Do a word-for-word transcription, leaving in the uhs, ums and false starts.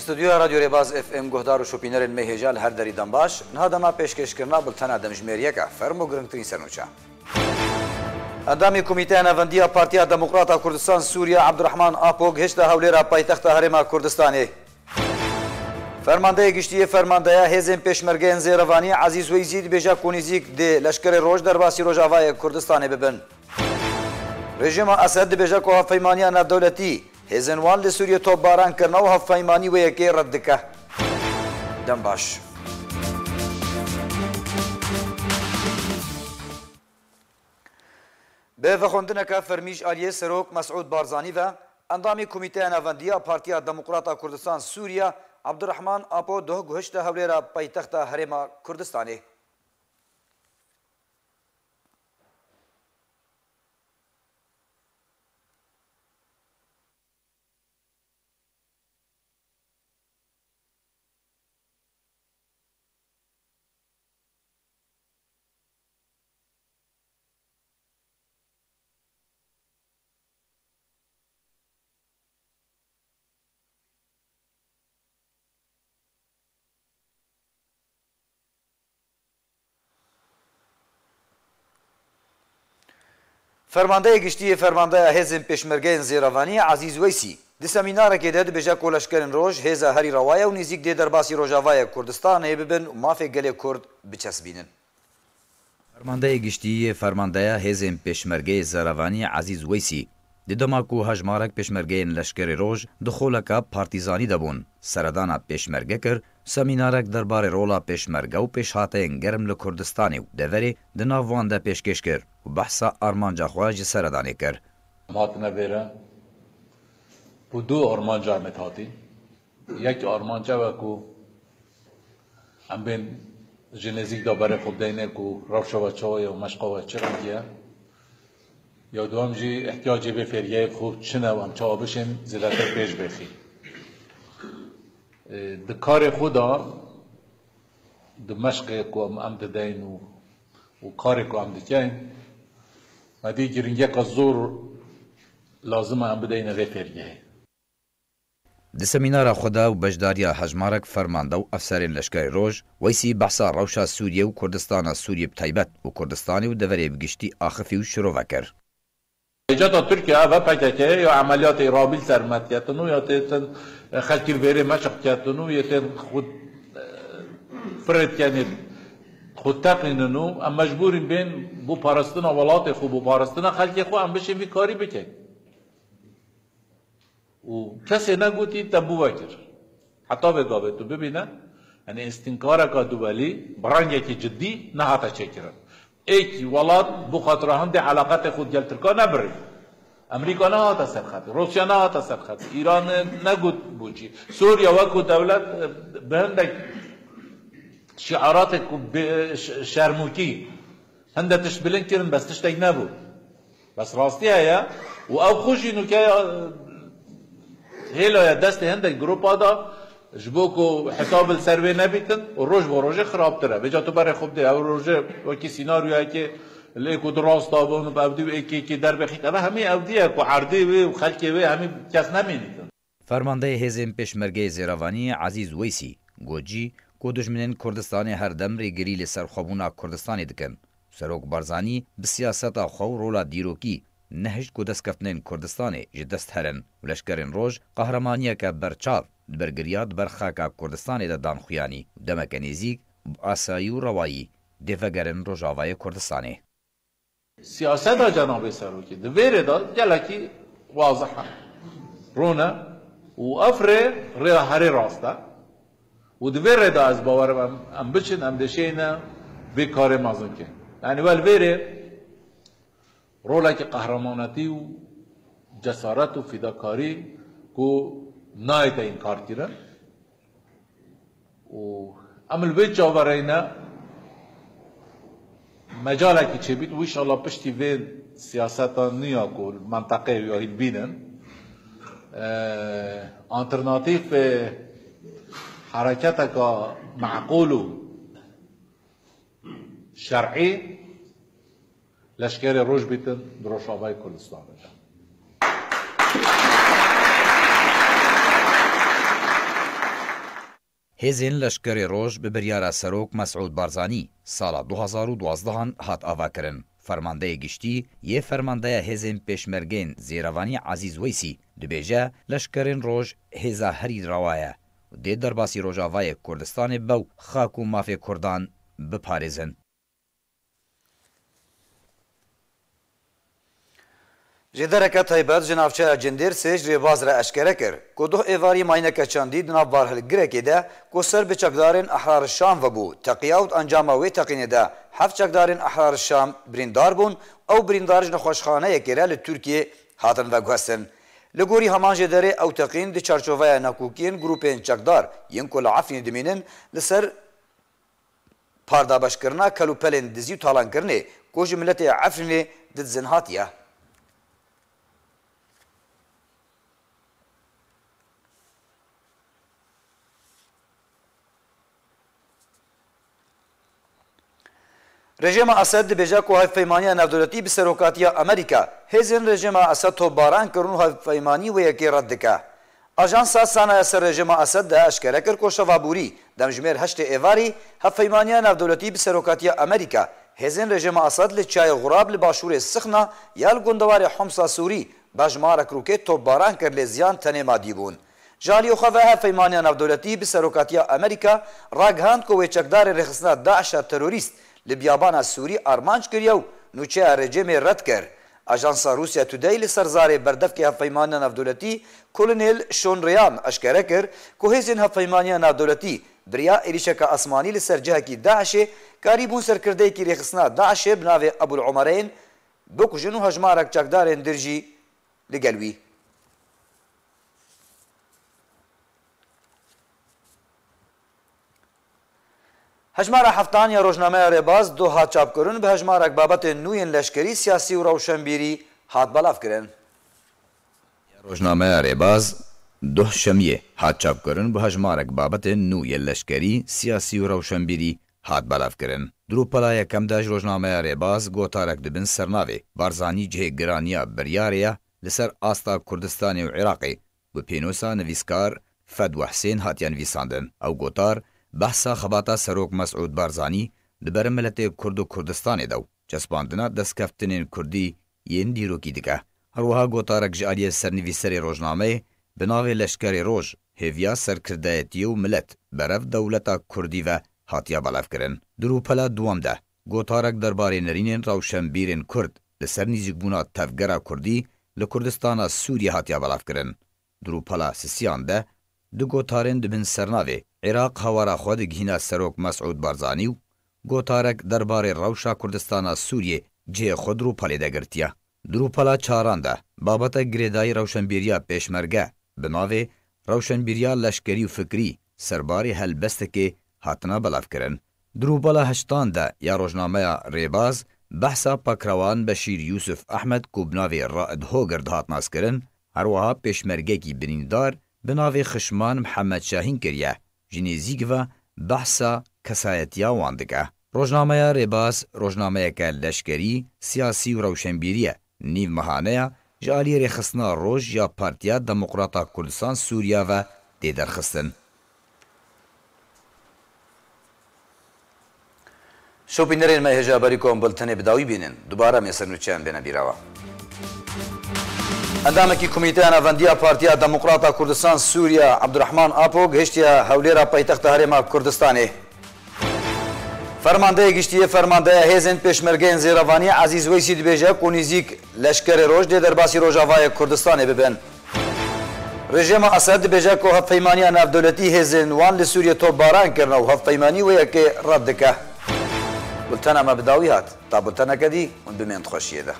Stûdyoya Radyo Rêbaz F M guhdar û şopînerên me hêja li her derî dem baş. Niha dema pêşkêşkirina bultena demjimêriyeke ferm û girngtirîn sernûçe. Endamê Komîteya Navendiya Partiya Demokrata Kurdistan Sûriye Abdurrahman Apo gihişte Hewlêra paytexta Herêma Kurdistanê. Fermandeyê Giştî yê Fermandeya Hêzên Pêşmergeyên Zêrevanî Ezîz Weysî dibêje ku nêzîk dê Leşkerê Roj derbasî Rojavayê Kurdistanê bibin. Rejîma Esed dibêje ku hevpeymaniya navdewletî hêzên wan li Sûriyê topbaran kirine û hevpeymanî wê yekê red dike. Dem baş. Bi vexwendineke fermî ji aliyê Serok Mesûd Barzanî ve, endamê Komîteya Navendî ya Partiya Demokrata Kurdistan Sûriye Abdurrahman Apo doh guhişte Hewlêra paytexta Herêma Kurdistanê. Fermandeyê Giştî yê Fermandeya Hêzên Pêşmergeyên Zêrevanî Ezîz Weysî di semînarekê de dibêje ku Leşkerên Roj hêza herî rewa ye û nêzîk dê derbasî Rojavayê Kurdistanê bibin û mafê gelê Kurd biçesbînin. Fermandeyê Giştî yê Fermandeya Hêzên Pêşmergeyê Zêrevanî Ezîz Weysî, di dema ku hejmarek pêşmergeyên Leşkerê Roj di xoleka partîzanî de bûn, seredana pêşmerge kir, semînarek derbarê rola pêşmerge û pêşhateyên germ li Kurdistanê û deverê di nav wan de pêşkêş kir û behsa armanca xwe ji seredanê kir. Em hatine vêre û du armanca me hatî. Yek armanc ew e ku em bên ji nêzîk de berê xwe bideyne ku rewşa we çawa ye û meşqa we çi rengî ye. Ya duwem jî ihtiyacê vê fêrgehê xwe çi ne û em çawa bişên zêdetir pêş bêxî. E, di karê xwe de, di meşqê ku em, em dideyn û, û karê ku em dikeyn, me dî giringiyeka zor lazim e em bideyne vê fêrgehê. Di semînara xwe de û beşdariya hejmarek fermande û efserên Leşkerê Roj, Weysî behsa rewşa Sûriyê û Kurdistana Sûriyê bi taybet û Kurdistanê û deverê bi giştî axifî û şirove kir. Hêcata Tirkiye ev e, P K K ya emeliyatê îrhabil ser me diketin û ya tê tên xelkî li vêrê meşq diketin û yê tên xwe, e, firê dikenê xwe teqînin û em mecbûrîn bên bo parastina welatê xwe, bo parastina xelkê xwe em bişên vî karî bikin. Û kesê negotî te bû vekir. Heta vê gavê tu bibîne, yanî îstînkareka duwelî bi rengekî cidî nehate çêkirin. Êkî welat bo xatira hindê eleqetê xwe digel Tirka nebirî. Emerîka nehate ser xetê, Rûsya nehate ser xetê, Îran negot bû çi. Sûriye wekû dewlet, e, bi hindek şiaratê ku bi, ş-, şermûkî hinde tişt bilind kirin, bes tiştek nebû. Bes rastî heye û ew xwe jî nûke ya, hêla ye destê hindek gropa da, ji bo ku hesab li ser wê nebîtin û roj bo rojê xirabtir e. Vêca tu berê xwe bidê, ew rojê wekî sînaryoyekê lê ku du rasta bûn û bi ev dî û êkê êkê derbêxît. Ev hemî ew dî ye ku erdê wê û xelkê wê hemî kes nemînîtin. Fermandeyê Hêzên Pêşmergeyê Zêrevanî Ezîz Weysî got jî ku dijminên Kurdistanê her dem rêgirî li serxwebûna Kurdistanê dikin. Serok Barzanî bi siyaseta xwe û rola dîrokî nehişt ku destkeftinên Kurdistanê ji dest herin û Leşkerên Roj qehremaniyeke berçav di ber giriya di ber xaka Kurdistanê de dan xuyanî û demeke nêzîk bi asayî û rewayî dê vegerin Rojavayê Kurdistanê. Siyaseta Cenabê Serokê di vê rê de gelekî wazih e, rûn e û ev rê rêya herê rast e û di vê rê de ez bawer im em, em biçin, em dê şêne vê karê mezin ke. Yanî we li vê rê rolekî qehremanetî û cesaret û fîdakarî ku nayête înkarkirin. Û em li vê çavereyne mecalekî çêbît û înşallah piştî vê siyaseta nû ya ku li menteqeyê ya hîn bînin, e, alternatîf, e, hereketeka meqûl û şer'î Leşkerê Roj bîtin di Rojavayê Kurdistanê de. Hêzên Leşkerê Roj bi biryara Serok Mesûd Barzanî sala du hazar û duwazdeh hat avakirin. Fermandeyê giştî yê Fermandeya Hêzên Pêşmergeyên Zêrevanî Ezîz Weysî dibêje, Leşkerên Roj hêza herî rewa ye û dê derbasî Rojavayê Kurdistanê bew xak û mafê Kurdan biparêzin. Jêdereke taybet ji navçeya Cindêrsê ji rêbaz re eşkere kir ku duh êvarî mayîneke çandî di nav barhilgirekê de ku ser bi çekdarên Ehrar Şam ve bû, teqiya û di encama wê teqînê de heft çekdarên Ehrar Şam birîndar bûn, ew birîndar ji nexweşxaneyekê re li Tirkiyê hatin veguhestin. Li gorî heman jêderê ew teqîn di çarçoveya nakokiyên grûpên çekdar yên ku li Efrînê dimînin li ser pardabeşkirina kelûpelên dizî û talankirinê ku ji miletê Efrînê didizin hatiye. Rejîma Esed dibêje ku hevpeymaniya navdewletî bi serokatiya Amerîka hêzên rejîma Esed topbaran kirin û hevpeymanî wê yekê red dike. Ajansa Sana ya ser rejîma Esed de eşkere kir ku şeva borî demjimêr heştê êvarî hevpeymaniya navdewletî bi serokatiya Amerîka hêzên rejîma Esed li Çiyayê Xurab li başûrê Sixna ya li gundewarê Homsa Sûrî bejmarek rokêt topbaran kir lê ziyan tenê madî bûn. Ji aliyê xwe ve hevpeymaniya navdewletî bi serokatiya Amerîka ragihand ku wê çekdarên rêxistina DAIŞa terorîst li biyabana Sûrî armanc kiriye û nûçeya rejîmê red kir. Ajansa Russia Today li ser zarê berdevkê hevpeymaniya navdewletî Kolonel Sean Ryan eşkere kir ku hêzên hevpeymaniya navdewletî bi riya êrîşeke asmanî li ser cihekî DAIŞê karîbûn serkirdeyekî rêxistina DAIŞê bi navê Ebul Omereyn bikujin û hejmarek çekdarên dir jî li gel wî. Hejmara heftan ya rojnameya Rêbaz duh hat çapkirin, bi hejmarek babetên nû yên leşkerî, siyasî û rewşenbîrî hat belavkirin. Ya rojnameya Rêbaz duh şemiyê hat çapkirin, bi hejmarek babetên nû yên leşkerî, siyasî û rewşenbîrî hat belavkirin. Di rûpela yekem de ji rojnameya Rêbaz gotarek dibin sernavê Barzanî cihê giraniya biryarê ye li ser asta Kurdistanê û Iraqê, bi pênûsa nivîskar Fedwe Hisên hatiye nivîsandin. Ew gotar behsa xebata Serok Mesûd Barzanî di ber miletê Kurd û Kurdistanê de û çespandina destkeftinên Kurdî yên dîrokî dike. Her wiha gotarek ji aliyê sernivîserê rojnameyê bi navê Leşkerê Roj, hêviya serkirdayetiyê û milet berev dewleta Kurdî ve hatiye belavkirin. Di rûpela duwem de gotarek derbarê nerînên rewşenbîrên Kurd li ser nîzîkbûna tevgera Kurdî li Kurdistana Sûriyê hatiye belavkirin. Di rûpela sisiyan de du gotarên dibin sernavê Iraq hewara xwe digihîna Serok Mesûd Barzanî û gotarek derbarê rewşa Kurdistana Sûriyê cihê xwe di rûpelê de girtiye. Di rûpela çaran de babeta girêdayî rewşenbîriya pêşmerge bi navê rewşenbîriya leşkerî û fikrî serbarê helbestekê hatina belavkirin. Di rûpela heştan de ya rojnameya Rêbaz behsa pakrewan Beşîr Yûsif Ehmed ku bi navê Raed Hoger dihat naskirin, her wiha pêşmergekî birîndar bi navê Xişman Mihemed Şahîn kiriye, ji nêzîk ve behsa kesayetiya wan dike. Rojnameya Rêbaz rojnameyeke leşkerî, siyasî û rewşenbîrî ye. Nîv mehane ya ji alî Rêxistina Roj ya Partiya Demokrata Kurdistan Sûriya ve tê derxistin. Şopînerên me hêja berî ku em bultenê bi dawî bînin, dubare em ê ser nûçeyan bêne bîra we. Endamekî Komîteya Navendiya Partiya Demokrata Kurdistan Sûriya Abdurrahman Apo gihiştiye Hewlêra paytexta Herêma Kurdistanê. Fermandeyê Giştî yê Fermandeya Hêzên Pêşmergeyên Zêrevanî Ezîz Weysî dibêje ku nîzîk Leşkerê Roj dê derbasî Rojavayê Kurdistanê bibin. Rejîma Esed dibêje ku hevpeymaniya navdewletî hêzên wan li Sûriyê topbaran kirine û hevpeymanî wê yekê red dike. Bultena me bi dawî hat. Ta bulteneke dî hûn bimên di xweşiyê de.